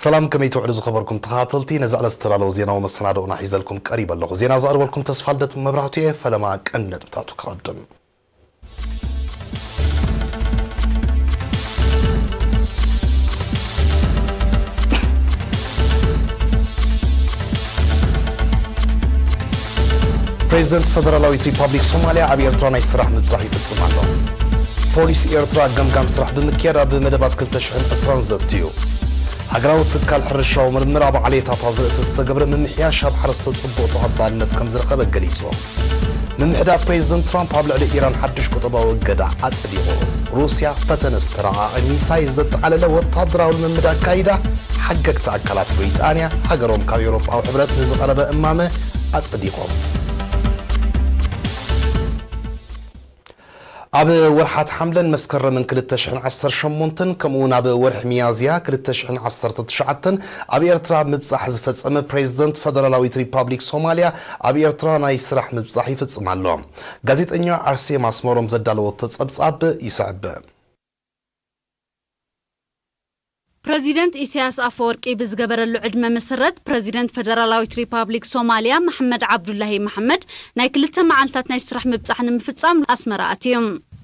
ሰላም፣ ከመይ ትውዕሉ ዝኸበርኩም ተኸታተልቲ? ነዚ ዕለት ዝተዳለወ ዜናዊ መሰናድኦና ሒዘልኩም ቀሪበ ኣለኹ። ዜና ዘቕርበልኩም ተስፋልደት መብራህቱ እየ። ፈለማ ቀንዲ ነጥብታቱ ክቐድም። ፕሬዚደንት ፈደራላዊት ሪፓብሊክ ሶማልያ ኣብ ኤርትራ ናይ ስራሕ ምብጻሕ ይፍጽም ኣሎ። ፖሊስ ኤርትራ ገምጋም ስራሕ ብምክያድ ኣብ መደባት ክልተ ሽሕን ዕስራን ዘትዩ። ሃገራዊ ትካል ሕርሻዊ ምርምር ኣብ ዓሌታት ኣዝርእቲ ዝተገብረ ምምሕያሽ ኣብ ሓረስቶት ጽቡቕ ተቐባልነት ከም ዝረኸበ ገሊጹ። ምምሕዳር ፕሬዚደንት ትራምፕ ኣብ ልዕሊ ኢራን ሓድሽ ቁጠባዊ እገዳ ኣጸዲቑ። ሩስያ ፈተነ ዝተረቓቐ ሚሳይል ዘጠቓለለ ወታደራዊ ልምምድ ኣካይዳ። ሓገግቲ ኣካላት ብሪጣንያ ሃገሮም ካብ ኤውሮጳዊ ሕብረት ንዝቐረበ እማመ ኣጸዲቖም። ኣብ ወርሓት ሓምለን መስከረምን ክልተ ሽሕን ዓሰርተ ሸሞንተን ከምኡ እውን ኣብ ወርሒ ሚያዝያ ክልተ ሽሕን ዓሰርተ ትሽዓተን ኣብ ኤርትራ ምብጻሕ ዝፈጸመ ፕሬዚደንት ፈደራላዊት ሪፓብሊክ ሶማልያ ኣብ ኤርትራ ናይ ስራሕ ምብጻሕ ይፍጽም ኣሎ። ጋዜጠኛ ኣርሴማ ኣስመሮም ዘዳለወቶ ጸብጻብ ይስዕብ። ፕረዚደንት ኢሳያስ ኣፈወርቂ ብዝገበረሉ ዕድመ መሰረት፣ ፕረዚደንት ፈደራላዊት ሪፓብሊክ ሶማልያ መሐመድ ዓብዱላሂ መሐመድ ናይ ክልተ መዓልታት ናይ ስራሕ ምብጻሕ ንምፍጻም ኣስመራ ኣትዩ።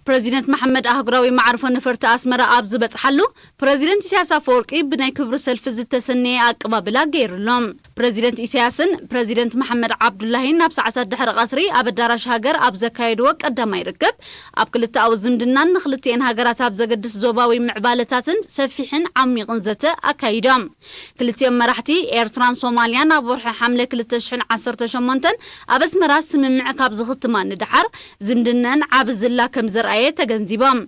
ፕረዚደንት መሐመድ ኣህጉራዊ መዓርፎ ነፈርቲ ኣስመራ ኣብ ዝበጽሓሉ፣ ፕረዚደንት ኢሳያስ ኣፈወርቂ ብናይ ክብሪ ሰልፊ ዝተሰነየ ኣቀባብላ ገይሩሎም። ፕረዚደንት ኢሳያስን ፕረዚደንት መሐመድ ዓብዱላሂን ናብ ሰዓታት ድሕሪ ቀትሪ ኣብ ኣዳራሽ ሃገር ኣብ ዘካየድዎ ቀዳማይ ርክብ፣ ኣብ ክልተኣዊ ዝምድናን ንክልቲኤን ሃገራት ኣብ ዘገድስ ዞባዊ ምዕባለታትን ሰፊሕን ዓሚቕን ዘተ ኣካይዶም። ክልቲኦም መራሕቲ፣ ኤርትራን ሶማልያን ኣብ ወርሒ ሓምለ ክልተ ሽሕን ዓሰርተ ሸሞንተን ኣብ ኣስመራ ስምምዕ ካብ ዝኽትማ ንደሓር፣ ዝምድነን ዓቢ ዝላ ከም ዘርኣየ ተገንዚቦም።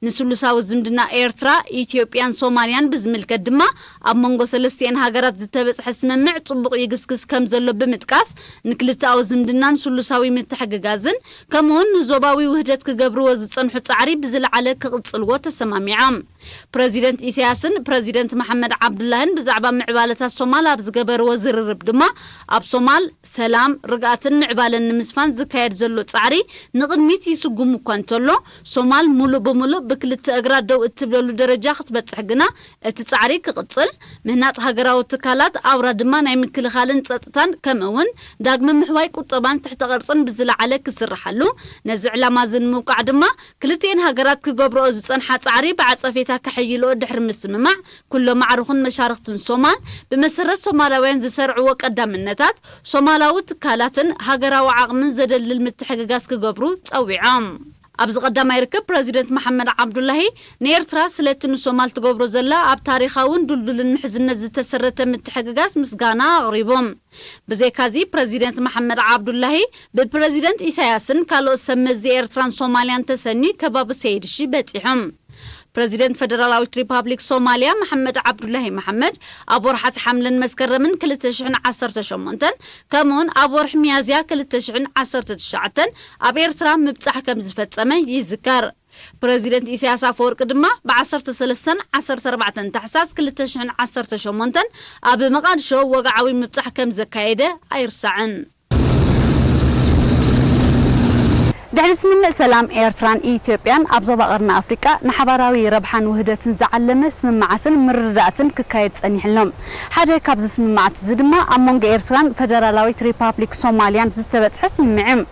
ንስሉሳዊ ዝምድና ኤርትራ፣ ኢትዮጵያን ሶማልያን ብዝምልከት ድማ፣ ኣብ መንጎ ሰለስቲኤን ሃገራት ዝተበጽሐ ስምምዕ ጽቡቕ ይግስግስ ከም ዘሎ ብምጥቃስ፣ ንክልተኣዊ ዝምድናን ስሉሳዊ ምትሕግጋዝን፣ ከምኡውን ንዞባዊ ውህደት ክገብርዎ ዝጸንሑ ጻዕሪ ብዝለዓለ ክቕጽልዎ ተሰማሚዖም። ፕረዚደንት ኢሳያስን ፕረዚደንት መሓመድ ዓብዱላህን ብዛዕባ ምዕባለታት ሶማል ኣብ ዝገበርዎ ዝርርብ ድማ፣ ኣብ ሶማል ሰላም፣ ርግኣትን ምዕባለን ንምስፋን ዝካየድ ዘሎ ጻዕሪ ንቕድሚት ይስጉም እኳ እንተሎ፣ ሶማል ሙሉእ ብሙሉእ ብክልተ እግራ ደው እትብለሉ ደረጃ ክትበጽሕ ግና እቲ ጻዕሪ ክቕጽል፣ ምህናጽ ሃገራዊ ትካላት ኣውራ ድማ ናይ ምክልኻልን ጸጥታን ከምኡ እውን ዳግመ ምሕዋይ ቁጠባን ትሕተ ቅርጽን ብዝለዓለ ክስርሓሉ፣ ነዚ ዕላማ እዚ ንምብቃዕ ድማ ክልቲኤን ሃገራት ክገብርኦ ዝጸንሓ ጻዕሪ ብዓጸፌታ ከሐይልኦ ድሕሪ ምስምማዕ፣ ኩሎም ኣዕሩኽን መሻርኽትን ሶማል፣ ብመሰረት ሶማላውያን ዝሰርዕዎ ቀዳምነታት፣ ሶማላዊ ትካላትን ሃገራዊ ዓቕምን ዘደልል ምትሕግጋዝ ክገብሩ ጸዊዖም። ኣብዚ ቀዳማይ ርክብ፣ ፕረዚደንት መሓመድ ዓብዱላሂ ንኤርትራ ስለቲ ንሶማል ትገብሮ ዘላ ኣብ ታሪኻውን ድልዱልን ምሕዝነት ዝተሰረተ ምትሕግጋዝ ምስጋና ኣቕሪቦም። ብዘይካዚ፣ ፕረዚደንት መሓመድ ዓብዱላሂ ብፕረዚደንት ኢሳያስን ካልኦት ሰብ መዚ ኤርትራን ሶማልያን ተሰንዩ ከባቢ ሰይድሺ በጺሖም። ፕረዚደንት ፈደራላዊት ሪፓብሊክ ሶማልያ መሓመድ ዓብዱላሂ መሓመድ ኣብ ወርሓት ሓምለን መስከረምን ክልተ ሽሕን ዓሰርተ ሸሞንተን ከምኡውን ኣብ ወርሒ ሚያዝያ ክልተ ሽሕን ዓሰርተ ትሽዓተን ኣብ ኤርትራ ምብጻሕ ከም ዝፈጸመ ይዝከር። ፕረዚደንት ኢሳያስ ኣፈወርቂ ድማ ብ ዓሰርተ ሰለስተን ዓሰርተ ኣርባዕተን ታሕሳስ ክልተ ሽሕን ዓሰርተ ሸሞንተን ኣብ መቓድሾ ወግዓዊ ምብጻሕ ከም ዘካየደ ኣይርሳዕን። ድሕሪ ስምምዕ ሰላም ኤርትራን ኢትዮጵያን ኣብ ዞባ ቀርኒ ኣፍሪቃ ንሓባራዊ ረብሓን ውህደትን ዝዓለመ ስምምዓትን ምርድዳእትን ክካየድ ጸኒሕሎም። ሓደ ካብዚ ስምምዓት እዚ ድማ ኣብ መንጎ ኤርትራን ፈደራላዊት ሪፓብሊክ ሶማልያን ዝተበጽሐ ስምምዕ እዩ።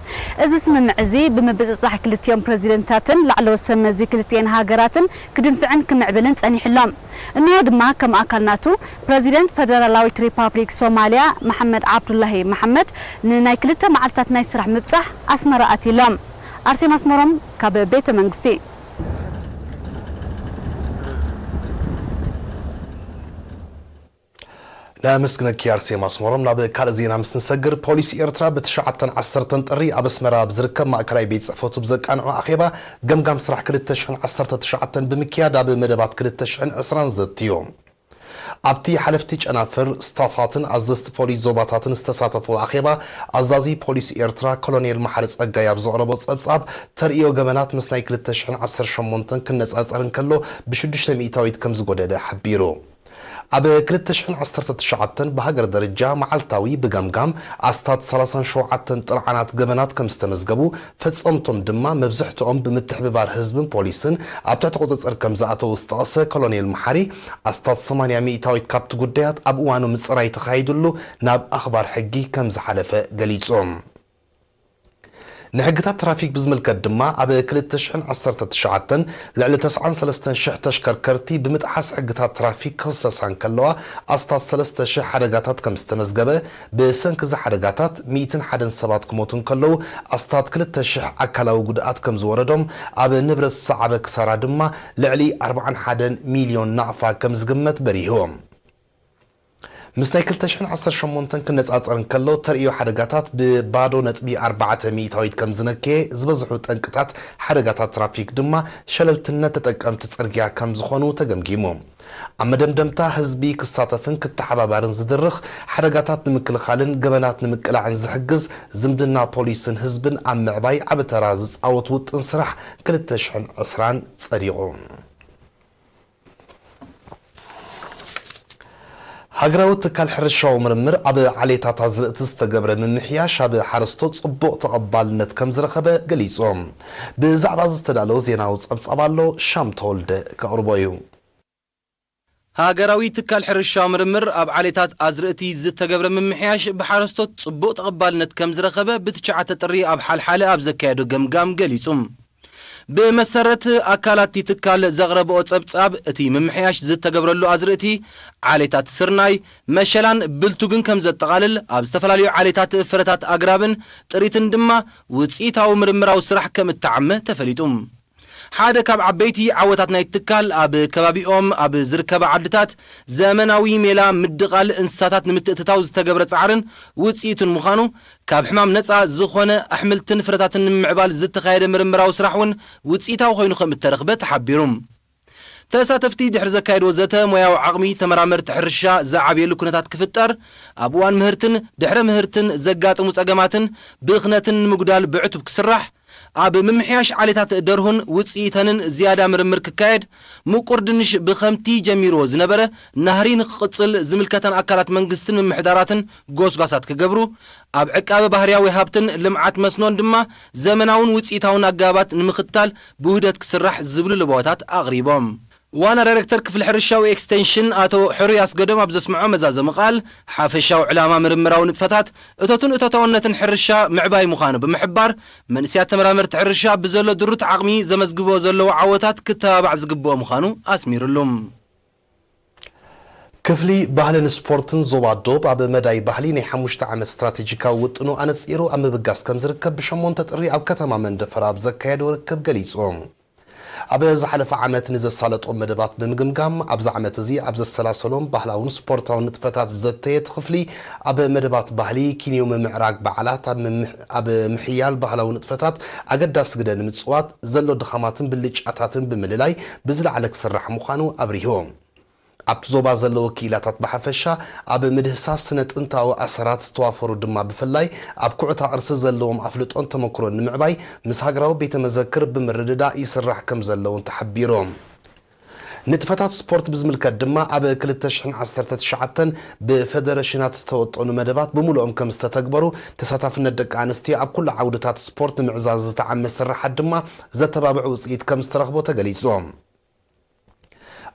እዚ ስምምዕ እዚ ብምብጽጻሕ ክልቲኦም ፕረዚደንታትን ላዕለዎት ሰብ መዚ ክልቲኤን ሃገራትን ክድንፍዕን ክምዕብልን ጸኒሕሎም። እንሆ ድማ ከም ኣካል ናቱ ፕረዚደንት ፈደራላዊት ሪፓብሊክ ሶማልያ መሓመድ ዓብዱላሂ መሓመድ ንናይ ክልተ መዓልታት ናይ ስራሕ ምብጻሕ ኣስመራ ኣትይሎም። ኣርሴማ ኣስመሮም ካብ ቤተ መንግስቲ። ነመስግነኪ ኣርሴማ ኣስመሮም። ናብ ካልእ ዜና ምስ ንሰግር፣ ፖሊስ ኤርትራ ብትሽዓተን ዓሰርተን ጥሪ ኣብ ኣስመራ ኣብ ዝርከብ ማእከላይ ቤት ጽሕፈቱ ብዘቃንዖ ኣኼባ ገምጋም ስራሕ ክልተ ሽሕን ዓሰርተ ትሽዓተን ብምክያድ ኣብ መደባት ክልተ ሽሕን ዕስራን ዘትዩ። ኣብቲ ሓለፍቲ ጨናፍር፣ ስታፋትን ኣዘዝቲ ፖሊስ ዞባታትን ዝተሳተፍዎ ኣኼባ፣ ኣዛዚ ፖሊስ ኤርትራ ኮሎኔል መሓሪ ጸጋይ ኣብ ዘቕረቦ ጸብጻብ፣ ተርእዮ ገበናት ምስ ናይ ክልተ ሽሕን ዓሰርተ ሸሞንተን ክነጻጸር እንከሎ ብሽዱሽተ ሚእታዊት ከም ዝጎደለ ሓቢሩ። ኣብ ክልተ ሽሕን ዓሰርተ ትሽዓተን ብሃገር ደረጃ መዓልታዊ ብገምጋም ኣስታት ሰላሳን ሸውዓተን ጥርዓናት ገበናት ከም ዝተመዝገቡ፣ ፈጸምቶም ድማ መብዝሕትኦም ብምትሕብባር ህዝብን ፖሊስን ኣብ ትሕቲ ቁጽጽር ከም ዝኣተዉ ዝጠቐሰ ኮሎኔል መሓሪ፣ ኣስታት ሰማንያ ሚእታዊት ካብቲ ጉዳያት ኣብ እዋኑ ምጽራይ ተኻይድሉ ናብ ኣኽባር ሕጊ ከም ዝሓለፈ ገሊጹ። ንሕግታት ትራፊክ ብዝምልከት ድማ፣ ኣብ ክልተ ሽሕን ዓሰርተ ትሽዓተን ልዕሊ ተስዓን ሰለስተን ሽሕ ተሽከርከርቲ ብምጥሓስ ሕግታት ትራፊክ ክኽሰሳ እንከለዋ፣ ኣስታት ሰለስተ ሽሕ ሓደጋታት ከም ዝተመዝገበ፣ ብሰንኪ እዚ ሓደጋታት ሚእትን ሓደን ሰባት ክሞቱ እንከለዉ፣ ኣስታት ክልተ ሽሕ ኣካላዊ ጉድኣት ከም ዝወረዶም፣ ኣብ ንብረት ዝሰዓበ ክሳራ ድማ ልዕሊ ኣርብዓን ሓደን ሚልዮን ናቕፋ ከም ዝግመት በሪሁ። ምስ ናይ ክልተ ሽሕን ዓሰርተ ሸሞንተን ክነጻጸር እንከሎ፣ ተርእዮ ሓደጋታት ብባዶ ነጥቢ ኣርባዕተ ሚእታዊት ከም ዝነከየ፣ ዝበዝሑ ጠንቅታት ሓደጋታት ትራፊክ ድማ ሸለልትነት ተጠቀምቲ ጽርግያ ከም ዝኾኑ ተገምጊሙ። ኣብ መደምደምታ፣ ህዝቢ ክሳተፍን ክተሓባባርን ዝድርኽ፣ ሓደጋታት ንምክልኻልን ገበናት ንምቅላዕን ዝሕግዝ፣ ዝምድና ፖሊስን ህዝብን ኣብ ምዕባይ ዓቢ ተራ ዝጻወት ውጥን ስራሕ ክልተ ሽሕን ዕስራን ጸዲቑ። ሃገራዊ ትካል ሕርሻዊ ምርምር ኣብ ዓሌታት ኣዝርእቲ ዝተገብረ ምምሕያሽ ኣብ ሓረስቶት ጽቡቕ ተቐባልነት ከም ዝረኸበ ገሊጹ። ብዛዕባ ዝተዳለወ ዜናዊ ጸብጻብ ኣሎ፣ ሻም ተወልደ ከቕርቦ እዩ። ሃገራዊ ትካል ሕርሻዊ ምርምር ኣብ ዓሌታት ኣዝርእቲ ዝተገብረ ምምሕያሽ ብሓረስቶት ጽቡቕ ተቐባልነት ከም ዝረኸበ ብትሽዓተ ጥሪ ኣብ ሓልሓለ ኣብ ዘካየዶ ገምጋም ገሊጹ። ብመሰረት ኣካላት እቲ ትካል ዘቕረብኦ ጸብጻብ፣ እቲ ምምሕያሽ ዝተገብረሉ ኣዝርእቲ ዓሌታት ስርናይ፣ መሸላን ብልቱግን ከም ዘጠቓልል፣ ኣብ ዝተፈላለዩ ዓሌታት ፍረታት ኣግራብን ጥሪትን ድማ ውጽኢታዊ ምርምራዊ ስራሕ ከም እተዓመ ተፈሊጡ። ሓደ ካብ ዓበይቲ ዓወታት ናይ ትካል፣ ኣብ ከባቢኦም ኣብ ዝርከባ ዓድታት ዘመናዊ ሜላ ምድቓል እንስሳታት ንምትእትታው ዝተገብረ ጻዕርን ውጽኢቱን ምዃኑ፣ ካብ ሕማም ነጻ ዝኾነ ኣሕምልትን ፍረታትን ንምምዕባል ዝተኻየደ ምርምራዊ ስራሕ እውን ውጽኢታዊ ኮይኑ ከም እተረኽበ ተሓቢሩ። ተሳተፍቲ ድሕሪ ዘካየድዎ ዘተ፣ ሞያዊ ዓቕሚ ተመራመርቲ ሕርሻ ዝዓብየሉ ኩነታት ክፍጠር፣ ኣብ እዋን ምህርትን ድሕረ ምህርትን ዘጋጥሙ ጸገማትን ብኽነትን ንምጉዳል ብዕቱብ ክስራሕ፣ ኣብ ምምሕያሽ ዓሌታት ደርሁን ውጽኢተንን ዝያዳ ምርምር ክካየድ፣ ምቁር ድንሽ ብኸምቲ ጀሚርዎ ዝነበረ ናህሪ ንክቕጽል ዝምልከተን ኣካላት መንግስትን ምምሕዳራትን ጎስጓሳት ክገብሩ፣ ኣብ ዕቃበ ባህርያዊ ሃብትን ልምዓት መስኖን ድማ ዘመናውን ውጽኢታውን ኣገባባት ንምኽታል ብውህደት ክስራሕ ዝብሉ ለበዋታት ኣቕሪቦም። ዋና ዳይሬክተር ክፍሊ ሕርሻዊ ኤክስቴንሽን ኣቶ ሕሩይ ኣስገዶም ኣብ ዘስምዖ መዛዘሚ ቃል፣ ሓፈሻዊ ዕላማ ምርምራዊ ንጥፈታት እቶትን እቶታውነትን ሕርሻ ምዕባይ ምዃኑ ብምሕባር፣ መንእሰያት ተመራመርቲ ሕርሻ ብዘሎ ድሩት ዓቕሚ ዘመዝግቦ ዘለዉ ዓወታት ክተባባዕ ዝግብኦ ምዃኑ ኣስሚሩሉ። ክፍሊ ባህልን ስፖርትን ዞባ ዶብ ኣብ መዳይ ባህሊ ናይ ሓሙሽተ ዓመት ስትራቴጂካዊ ውጥኑ ኣነጺሩ ኣብ ምብጋስ ከም ዝርከብ ብሸሞንተ ጥሪ ኣብ ከተማ መንደፈራ ኣብ ዘካየዶ ርክብ ገሊጹ። ኣብ ዝሓለፈ ዓመት ንዘሳለጦም መደባት ብምግምጋም፣ ኣብዚ ዓመት እዚ ኣብ ዘሰላሰሎም ባህላውን ስፖርታውን ንጥፈታት ዝዘተየ እቲ ክፍሊ፣ ኣብ መደባት ባህሊ፣ ኪንዮ ምምዕራግ በዓላት፣ ኣብ ምምሕ-፣ ኣብ ምሕያል ባህላዊ ንጥፈታት ኣገዳሲ ግደ ንምጽዋት፣ ዘሎ ድኻማትን ብልጫታትን ብምልላይ ብዝለዓለ ክስራሕ ምዃኑ ኣብሪሁ። ኣብቲ ዞባ ዘለዉ ክኢላታት ብሓፈሻ፣ ኣብ ምድህሳስ ስነ ጥንታዊ ኣሰራት ዝተዋፈሩ ድማ ብፍላይ፣ ኣብ ኩዕታ ቅርሲ ዘለዎም ኣፍልጦን ተመክሮን ንምዕባይ፣ ምስ ሃገራዊ ቤተ መዘክር ብምርድዳእ ይስራሕ ከም ዘለውን ተሓቢሩ። ንጥፈታት ስፖርት ብዝምልከት ድማ፣ ኣብ ክልተ ሽሕን ዓሰርተ ትሽዓተን ብፈደረሽናት ዝተወጠኑ መደባት ብምሉኦም ከም ዝተተግበሩ፣ ተሳታፍነት ደቂ ኣንስትዮ ኣብ ኩሉ ዓውድታት ስፖርት ንምዕዛዝ ዝተዓመ ስርሓት ድማ ዘተባብዕ ውጽኢት ከም ዝተረኽቦ ተገሊጹ።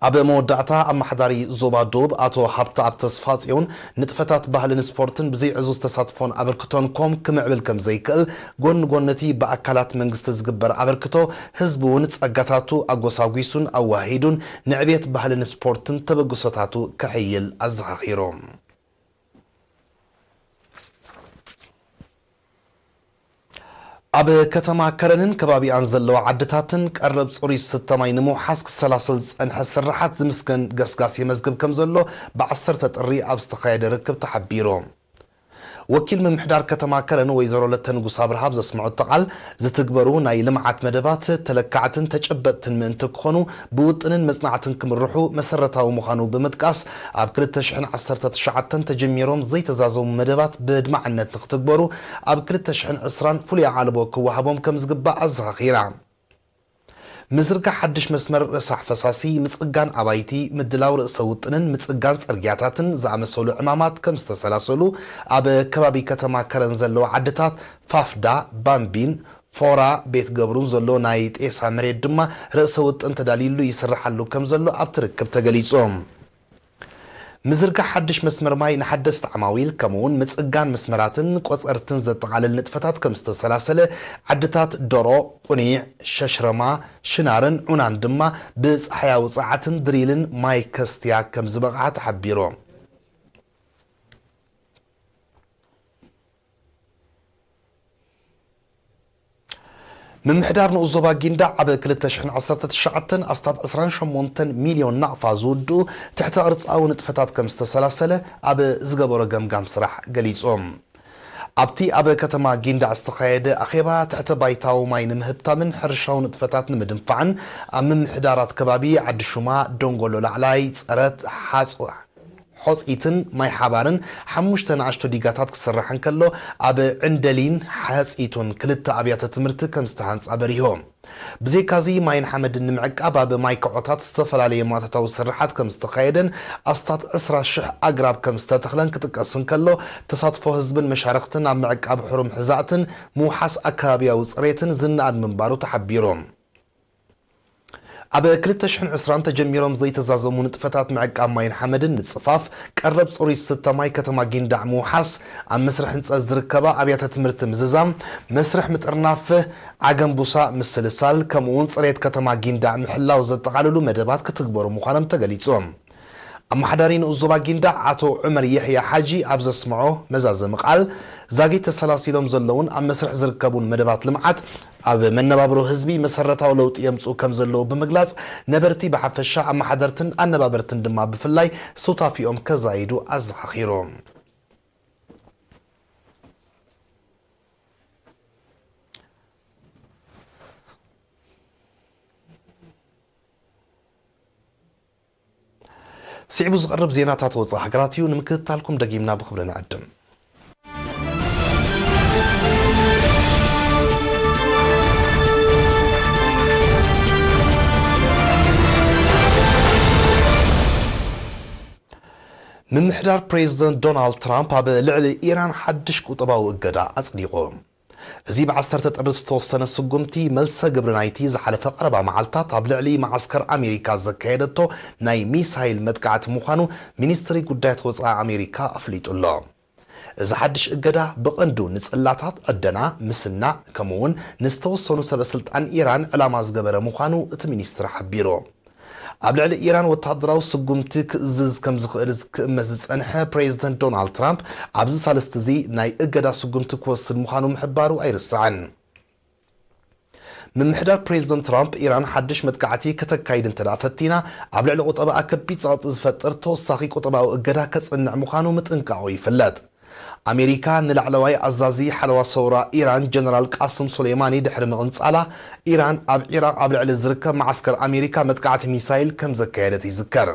ኣብ መወዳእታ፣ ኣመሓዳሪ ዞባ ዶብ ኣቶ ሃብተኣብ ተስፋጽዮን፣ ንጥፈታት ባህልን ስፖርትን ብዘይ ዕዙዝ ተሳትፎን ኣበርክቶን ኮም ክምዕብል ከም ዘይክእል፣ ጎኒ ጎኒ እቲ ብኣካላት መንግስቲ ዝግበር ኣበርክቶ፣ ህዝቢ እውን ጸጋታቱ ኣጎሳጒሱን ኣወሃሂዱን ንዕብየት ባህልን ስፖርትን ተበግሶታቱ ከሕይል ኣዘኻኺሩ። ኣብ ከተማ ከረንን ከባቢኣን ዘለዋ ዓድታትን ቀረብ ጽሩይ ዝስተ ማይ ንምውሓስ ክሰላሰል ዝጸንሐ ስርሓት ዝምስገን ገስጋስ የመዝግብ ከም ዘሎ ብዓሰርተ ጥሪ ኣብ ዝተኻየደ ርክብ ተሓቢሩ። ወኪል ምምሕዳር ከተማ ከረን ወይዘሮ ለተ ንጉስ ኣብርሃ ኣብ ዘስምዐቶ ቃል፣ ዝትግበሩ ናይ ልምዓት መደባት ተለካዕትን ተጨበጥትን ምእንቲ ክኾኑ፣ ብውጥንን መጽናዕትን ክምርሑ መሰረታዊ ምዃኑ ብምጥቃስ፣ ኣብ ክልተ ሽሕን ዓሰርተ ትሽዓተን ተጀሚሮም ዘይተዛዘሙ መደባት ብድማዕነት ንክትግበሩ፣ ኣብ ክልተ ሽሕን ዕስራን ፍሉይ ኣቓልቦ ክወሃቦም ከም ዝግባእ ኣዘኻኺራ። ምዝርጋሕ ሓድሽ መስመር ረሳሕ ፈሳሲ፣ ምጽጋን ኣባይቲ፣ ምድላው ርእሰ ውጥንን ምጽጋን ጽርግያታትን ዝኣመሰሉ ዕማማት ከም ዝተሰላሰሉ ኣብ ከባቢ ከተማ ከረን ዘለዋ ዓድታት ፋፍዳ፣ ባምቢን ፎራ ቤት ገብሩን ዘሎ ናይ ጤሳ መሬት ድማ ርእሰ ውጥን ተዳልዩሉ ይስርሓሉ ከም ዘሎ ኣብቲ ርክብ ተገሊጹ። ምዝርጋሕ ሓድሽ መስመር ማይ ንሓደስቲ ዓማዊል፣ ከምኡውን ምጽጋን መስመራትን ቆጸርትን ዘጠቓልል ንጥፈታት ከም ዝተሰላሰለ ዓድታት ዶሮ፣ ቁኒዕ፣ ሸሽረማ፣ ሽናርን ዑናን ድማ ብጸሓያዊ ጸዓትን ድሪልን ማይ ከስትያ ከም ዝበቕዓ ተሓቢሩ። ምምሕዳር ንኡስ ዞባ ጊንዳዕ ኣብ ክልተ ሽሕን ዓሰርተ ትሽዓተን ኣስታት ዕስራን ሸሞንተን ሚልዮን ናቕፋ ዝውድኡ ትሕተ ቅርጻዊ ንጥፈታት ከም ዝተሰላሰለ ኣብ ዝገበሮ ገምጋም ስራሕ ገሊጹ። ኣብቲ ኣብ ከተማ ጊንዳዕ ዝተኻየደ ኣኼባ ትሕተ ባይታዊ ማይ ንምህብታምን ሕርሻዊ ንጥፈታት ንምድንፋዕን ኣብ ምምሕዳራት ከባቢ ዓዲ ሹማ፣ ደንጎሎ ላዕላይ፣ ጸረት፣ ሓጹ ሖጺትን ማይ ሓባርን ሓሙሽተ ንኣሽቱ ዲጋታት ክስራሕ እንከሎ፣ ኣብ ዕንደሊን ሓጺቱን ክልተ ኣብያተ ትምህርቲ ከም ዝተሃንጻ በሪሁ። ብዘይካዚ ማይን ሓመድን ንምዕቃብ ኣብ ማይ ከዖታት ዝተፈላለየ ማእቶታዊ ስርሓት ከም ዝተኻየደን ኣስታት ዕስራ ሽሕ ኣግራብ ከም ዝተተኽለን ክጥቀስ እንከሎ፣ ተሳትፎ ህዝብን መሻርኽትን ኣብ ምዕቃብ ሕሩም ሕዛእትን ምውሓስ ኣከባቢያዊ ጽሬትን ዝነኣድ ምንባሩ ተሓቢሩ። ኣብ ክልተ ሽሕን ዕስራን ተጀሚሮም ዘይተዛዘሙ ንጥፈታት ምዕቃብ ማይን ሓመድን ምጽፋፍ፣ ቀረብ ጽሩይ ዝስተ ማይ ከተማ ጊንዳዕ ምውሓስ፣ ኣብ መስርሕ ህንጸት ዝርከባ ኣብያተ ትምህርቲ ምዝዛም፣ መስርሕ ምጥርናፍ ዓገምቡሳ ምስልሳል፣ ከምኡውን ጽሬት ከተማ ጊንዳዕ ምሕላው ዘጠቓልሉ መደባት ክትግበሩ ምዃኖም ተገሊጹ። ኣመሓዳሪ ንኡስ ዞባ ጊንዳዕ ኣቶ ዑመር የሕያ ሓጂ ኣብ ዘስምዖ መዛዘሚ ቃል፣ ዛጊት ተሰላሲሎም ዘለውን ኣብ መስርሕ ዝርከቡን መደባት ልምዓት ኣብ መነባብሮ ህዝቢ መሰረታዊ ለውጢ የምጽኡ ከም ዘለዉ ብምግላጽ፣ ነበርቲ ብሓፈሻ፣ ኣመሓደርትን ኣነባበርትን ድማ ብፍላይ ሱታፊኦም ከዛይዱ ኣዘኻኺሩ። ስዒቡ ዝቐርብ ዜናታት ወጻኢ ሃገራት እዩ። ንምክትታልኩም ደጊምና ብኽብሪ ንዕድም። ምምሕዳር ፕሬዚደንት ዶናልድ ትራምፕ ኣብ ልዕሊ ኢራን ሓድሽ ቁጠባዊ እገዳ ኣጽዲቑ። እዚ ብዓሰርተ ጥሪ ዝተወሰነ ስጉምቲ፣ መልሰ ግብሪ ናይቲ ዝሓለፈ ቀረባ መዓልታት ኣብ ልዕሊ መዓስከር ኣሜሪካ ዘካየደቶ ናይ ሚሳይል መጥቃዕቲ ምዃኑ ሚኒስትሪ ጉዳያት ወጻኢ ኣሜሪካ ኣፍሊጡ ኣሎ። እዚ ሓድሽ እገዳ ብቐንዱ ንጽላታት ዕደና፣ ምስናዕ፣ ከምኡ'ውን ንዝተወሰኑ ሰበ ስልጣን ኢራን ዕላማ ዝገበረ ምዃኑ እቲ ሚኒስትሪ ሓቢሩ። ኣብ ልዕሊ ኢራን ወተሃደራዊ ስጉምቲ ክእዝዝ ከም ዝኽእል ክእመት ዝጸንሐ ፕሬዚደንት ዶናልድ ትራምፕ፣ ኣብዚ ሳልስቲ እዚ ናይ እገዳ ስጉምቲ ክወስድ ምዃኑ ምሕባሩ ኣይርሳዕን። ምምሕዳር ፕሬዚደንት ትራምፕ፣ ኢራን ሓድሽ መጥቃዕቲ ከተካይድ እንተ ደኣ ፈቲና፣ ኣብ ልዕሊ ቁጠባኣ ከቢድ ጸቕጢ ዝፈጥር ተወሳኺ ቁጠባዊ እገዳ ከጽንዕ ምዃኑ ምጥንቃቑ ይፍለጥ። ኣሜሪካ ንላዕለዋይ ኣዛዚ ሓለዋ ሰውራ ኢራን ጀነራል ቃስም ሱሌማኒ ድሕሪ ምቕንጻላ፣ ኢራን ኣብ ዒራቕ ኣብ ልዕሊ ዝርከብ መዓስከር ኣሜሪካ መጥቃዕቲ ሚሳይል ከም ዘካየደት ይዝከር።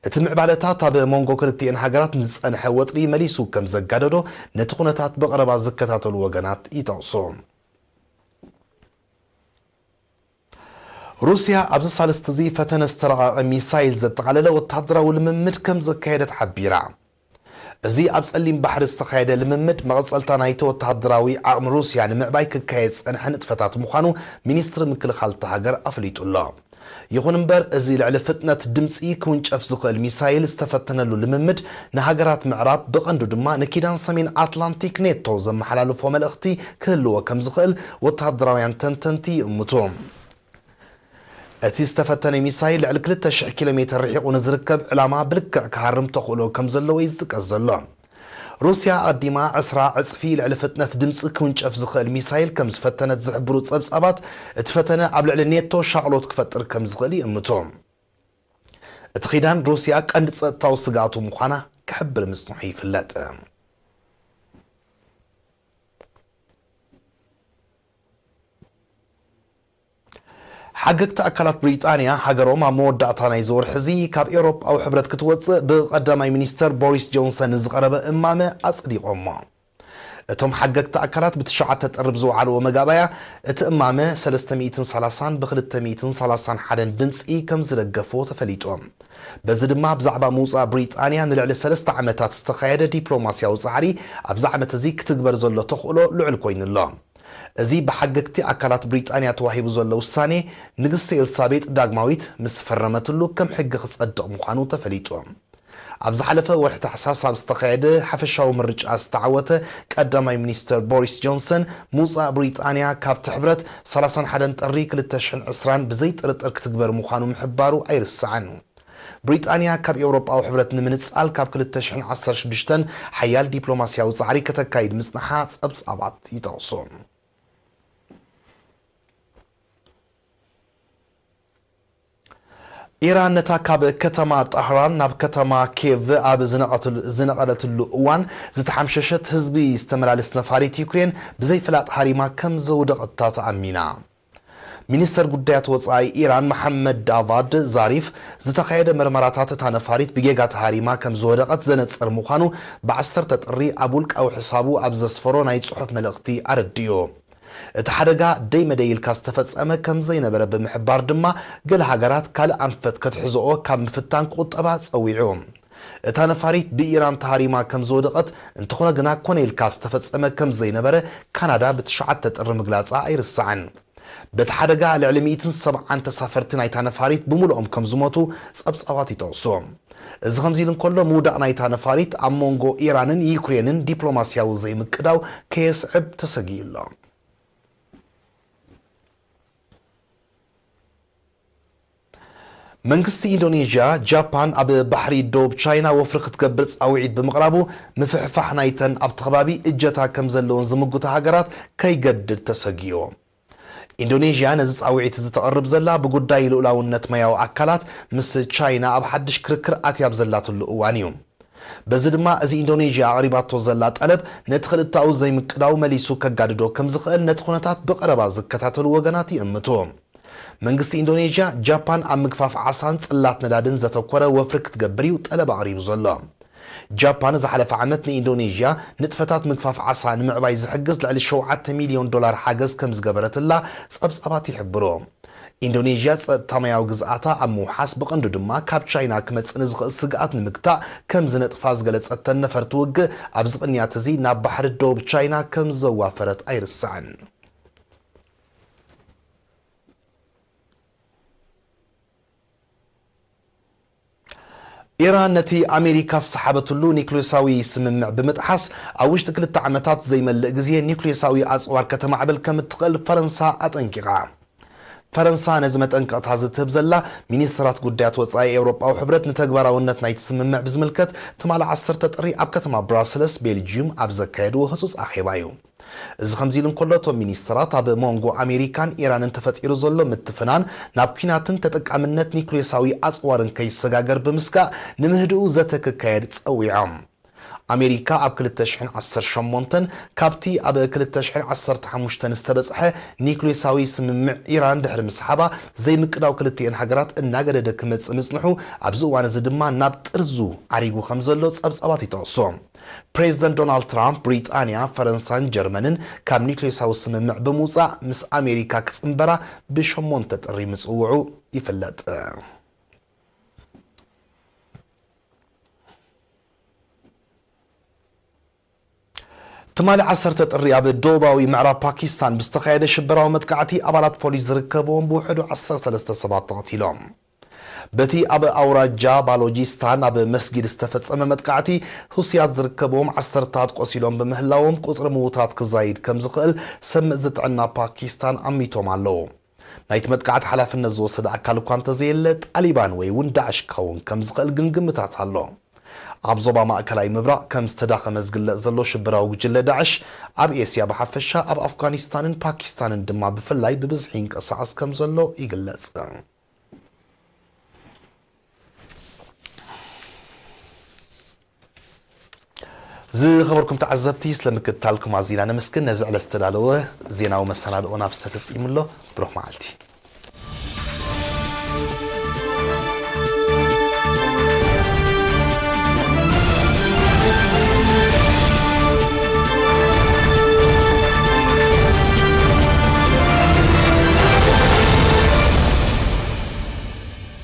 እቲ ምዕባለታት ኣብ መንጎ ክልቲኤን ሃገራት ንዝጸንሐ ወጥሪ መሊሱ ከም ዘጋደዶ ነቲ ኩነታት ብቐረባ ዝከታተሉ ወገናት ይጠቕሱ። ሩስያ ኣብዚ ሳልስቲ እዚ ፈተነ ዝተራቐቐ ሚሳይል ዘጠቓለለ ወተሃደራዊ ልምምድ ከም ዘካየደት ሓቢራ። እዚ ኣብ ጸሊም ባሕሪ ዝተኻየደ ልምምድ መቐጸልታ ናይቲ ወተሃደራዊ ዓቕሚ ሩስያ ንምዕባይ ክካየድ ዝጸንሐ ንጥፈታት ምዃኑ ሚኒስትሪ ምክልኻል እታ ሃገር ኣፍሊጡ ኣሎ። ይኹን እምበር፣ እዚ ልዕሊ ፍጥነት ድምጺ ክውንጨፍ ዝኽእል ሚሳይል ዝተፈተነሉ ልምምድ ንሃገራት ምዕራብ፣ ብቐንዱ ድማ ንኪዳን ሰሜን ኣትላንቲክ ኔቶ ዘመሓላልፎ መልእኽቲ ክህልዎ ከም ዝኽእል ወተሃደራውያን ተንተንቲ ይእምቱ። እቲ ዝተፈተነ ሚሳይል ልዕሊ ክልተ ሽሕ ኪሎ ሜተር ርሒቑ ንዝርከብ ዕላማ ብልክዕ ክሃርም ተኽእሎ ከም ዘለዎ እዩ ዝጥቀስ ዘሎ። ሩስያ ኣቐዲማ ዕስራ ዕጽፊ ልዕሊ ፍጥነት ድምጺ ክውንጨፍ ዝኽእል ሚሳይል ከም ዝፈተነት ዝሕብሩ ጸብጻባት፣ እቲ ፈተነ ኣብ ልዕሊ ኔቶ ሻቕሎት ክፈጥር ከም ዝኽእል ይእምቱ። እቲ ኺዳን ሩስያ ቀንዲ ጸጥታዊ ስግኣቱ ምዃና ክሕብር ምጽንሑ ይፍለጥ። ሓገግቲ ኣካላት ብሪጣንያ፣ ሃገሮም ኣብ መወዳእታ ናይዚ ወርሒ እዚ ካብ ኤውሮጳዊ ሕብረት ክትወጽእ ብቐዳማይ ሚኒስተር ቦሪስ ጆንሰን ንዝቐረበ እማመ ኣጽዲቖሞ። እቶም ሓገግቲ ኣካላት ብትሽዓተ ጥሪ ብዝወዓልዎ መጋባያ፣ እቲ እማመ ሰለስተ ሚእትን ሰላሳን ብ ክልተ ሚእትን ሰላሳን ሓደን ድምፂ ከም ዝደገፎ ተፈሊጡ። በዚ ድማ ብዛዕባ ምውፃእ ብሪጣንያ ንልዕሊ ሰለስተ ዓመታት ዝተኻየደ ዲፕሎማስያዊ ፃዕሪ ኣብዚ ዓመት እዚ ክትግበር ዘሎ ተኽእሎ ልዑል ኮይኑ ኣሎ። እዚ ብሓገግቲ ኣካላት ብሪጣንያ ተዋሂቡ ዘሎ ውሳኔ፣ ንግስቲ ኤልሳቤጥ ዳግማዊት ምስ ፈረመትሉ ከም ሕጊ ክጸድቕ ምዃኑ ተፈሊጡ። ኣብ ዝሓለፈ ወርሒ ታሕሳስ ኣብ ዝተኻየደ ሓፈሻዊ ምርጫ ዝተዓወተ ቀዳማይ ሚኒስተር ቦሪስ ጆንሰን፣ ምውጻእ ብሪጣንያ ካብቲ ሕብረት ሰላሳን ሓደን ጥሪ ክልተ ሽሕን ዕስራን ብዘይ ጥርጥር ክትግበር ምዃኑ ምሕባሩ ኣይርሳዕን። ብሪጣንያ ካብ ኤውሮጳዊ ሕብረት ንምንጻል ካብ ክልተ ሽሕን ዓሰርተ ሽዱሽተን ሓያል ዲፕሎማስያዊ ጻዕሪ ከተካይድ ምጽንሓ ጸብጻባት ይጠቕሱ። ኢራን ነታ ካብ ከተማ ጣህራን ናብ ከተማ ኬቭ ኣብ ዝነቐትሉ-፣ ዝነቐለትሉ እዋን ዝተሓምሸሸት ህዝቢ ዝተመላለስ ነፋሪት ዩክሬን ብዘይፍላጥ ሃሪማ ከም ዘውደቐታ ተኣሚና። ሚኒስተር ጉዳያት ወጻኢ ኢራን መሐመድ ዳቫድ ዛሪፍ፣ ዝተኻየደ መርመራታት እታ ነፋሪት ብጌጋ ተሃሪማ ከም ዝወደቐት ዘነጽር ምዃኑ ብዓሰርተ ጥሪ ኣብ ውልቃዊ ሕሳቡ ኣብ ዘስፈሮ ናይ ጽሑፍ መልእኽቲ ኣረዲኡ። እቲ ሓደጋ ደይ መደይ ኢልካ ዝተፈጸመ ከም ዘይነበረ ብምሕባር ድማ፣ ገለ ሃገራት ካልእ ኣንፈት ከትሕዝኦ ካብ ምፍታን ክቑጠባ ጸዊዑ። እታ ነፋሪት ብኢራን ተሃሪማ ከም ዝወደቐት፣ እንተኾነ ግና ኮነ ኢልካ ዝተፈጸመ ከም ዘይነበረ ካናዳ ብትሽዓተ ጥሪ ምግላጻ ኣይርሳዕን። በቲ ሓደጋ ልዕሊ ሚእትን ሰብዓን ተሳፈርቲ ናይታ ነፋሪት ብምሉኦም ከም ዝሞቱ ጸብጻባት ይጠቕሱ። እዚ ከምዚ ኢሉ እንከሎ፣ ምውዳቕ ናይታ ነፋሪት ኣብ መንጎ ኢራንን ዩክሬንን ዲፕሎማስያዊ ዘይምቅዳው ከየስዕብ ተሰጊኡ ኣሎ። መንግስቲ ኢንዶኔዥያ፣ ጃፓን ኣብ ባሕሪ ዶብ ቻይና ወፍሪ ክትገብር ጻውዒት ብምቕራቡ፣ ምፍሕፋሕ ናይተን ኣብቲ ከባቢ እጀታ ከም ዘለወን ዝምጉታ ሃገራት ከይገድድ ተሰጊኡ። ኢንዶኔዥያ ነዚ ጻውዒት እዚ ተቕርብ ዘላ፣ ብጉዳይ ልኡላውነት ማያዊ ኣካላት ምስ ቻይና ኣብ ሓድሽ ክርክር ኣትያ ኣብ ዘላትሉ እዋን እዩ። በዚ ድማ፣ እዚ ኢንዶኔዥያ ኣቕሪባቶ ዘላ ጠለብ፣ ነቲ ክልተኣዊ ዘይምቅዳው መሊሱ ከጋድዶ ከም ዝኽእል፣ ነቲ ኩነታት ብቐረባ ዝከታተሉ ወገናት ይእምቱ። መንግስቲ ኢንዶኔዥያ፣ ጃፓን ኣብ ምግፋፍ ዓሳን ጽላት ነዳድን ዘተኮረ ወፍሪ ክትገብር እዩ ጠለብ ኣቕሪቡ ዘሎ። ጃፓን ዝሓለፈ ዓመት ንኢንዶኔዥያ ንጥፈታት ምግፋፍ ዓሳ ንምዕባይ ዝሕግዝ ልዕሊ ሸውዓተ ሚልዮን ዶላር ሓገዝ ከም ዝገበረትላ ጸብጻባት ይሕብሩ። ኢንዶኔዥያ ጸጥታ ማያዊ ግዝኣታ ኣብ ምውሓስ፣ ብቐንዱ ድማ ካብ ቻይና ክመጽእ ንዝኽእል ስግኣት ንምግታእ ከም ዝነጥፋ ዝገለጸተን ነፈርቲ ውግእ፣ ኣብዚ ቅንያት እዚ ናብ ባሕሪ ደቡብ ቻይና ከም ዘዋፈረት ኣይርሳዕን። ኢራን ነቲ ኣሜሪካ ዝሰሓበትሉ ኒክሌሳዊ ስምምዕ ብምጥሓስ፣ ኣብ ውሽጢ ክልተ ዓመታት ዘይመልእ ግዜ ኒክሌሳዊ ኣጽዋር ከተማዕብል ከም እትኽእል ፈረንሳ ኣጠንቂቓ። ፈረንሳ ነዚ መጠንቀቕታ እዚ ትህብ ዘላ፣ ሚኒስተራት ጉዳያት ወጻኢ ኤውሮጳዊ ሕብረት ንተግባራውነት ናይቲ ስምምዕ ብዝምልከት ትማሊ ዓሰርተ ጥሪ ኣብ ከተማ ብራስለስ ቤልጅዩም ኣብ ዘካየድዎ ህጹጽ ኣኼባ እዩ። እዚ ከምዚ ኢሉ እንከሎ፣ እቶም ሚኒስተራት ኣብ መንጎ ኣሜሪካን ኢራንን ተፈጢሩ ዘሎ ምትፍናን ናብ ኲናትን ተጠቃምነት ኒኩሌሳዊ ኣጽዋርን ከይሰጋገር ብምስጋእ፣ ንምህድኡ ዘተ ክካየድ ጸዊዖም። ኣሜሪካ ኣብ ክልተ ሽሕን ዓሰርተ ሸሞንተን ካብቲ ኣብ ክልተ ሽሕን ዓሰርተ ሓሙሽተን ዝተበጽሐ ኒኩሌሳዊ ስምምዕ ኢራን ድሕሪ ምስሓባ፣ ዘይምቅዳው ክልቲኤን ሃገራት እናገደደ ክመጽእ ምጽንሑ፣ ኣብዚ እዋን እዚ ድማ ናብ ጥርዙ ዓሪጉ ከም ዘሎ ጸብጻባት ይጠቕሱ። ፕሬዚደንት ዶናልድ ትራምፕ፣ ብሪጣንያ፣ ፈረንሳን ጀርመንን ካብ ኒክሌሳዊ ስምምዕ ብምውጻእ፣ ምስ ኣሜሪካ ክጽንበራ ብሸሞንተ ጥሪ ምጽውዑ ይፍለጥ። ትማሊ ዓሰርተ ጥሪ ኣብ ደቡባዊ ምዕራብ ፓኪስታን ብዝተኻየደ ሽበራዊ መጥቃዕቲ፣ ኣባላት ፖሊስ ዝርከብዎም ብውሕዱ ዓሰርተ ሰለስተ ሰባት ተቐቲሎም። በቲ ኣብ ኣውራጃ ባሎጂስታን ኣብ መስጊድ ዝተፈጸመ መጥቃዕቲ፣ ሁስያት ዝርከብዎም ዓሰርታት ቆሲሎም ብምህላዎም፣ ቁጽሪ ምዉታት ክዛይድ ከም ዝኽእል ሰብ መዚ ጥዕና ፓኪስታን ኣሚቶም ኣለዉ። ናይቲ መጥቃዕቲ ሓላፍነት ዝወሰደ ኣካል እኳ እንተዘየለ፣ ጣሊባን ወይ እውን ዳዕሽ ክኸውን ከም ዝኽእል ግን ግምታት ኣሎ። ኣብ ዞባ ማእከላይ ምብራቕ ከም ዝተዳኸመ ዝግለጽ ዘሎ ሽበራዊ ጉጅለ ዳዕሽ፣ ኣብ ኤስያ ብሓፈሻ፣ ኣብ ኣፍጋኒስታንን ፓኪስታንን ድማ ብፍላይ ብብዝሒ ይንቀሳቐስ ከም ዘሎ ይግለጽ። ዝኸበርኩም ተዓዘብቲ፣ ስለ ምክትታልኩም ኣዚና ነመስግን። ነዚ ዕለት ዝተዳለወ ዜናዊ መሰናድኦና ኣብ ዝተፈጺሙ ኣሎ። ብሩኽ መዓልቲ።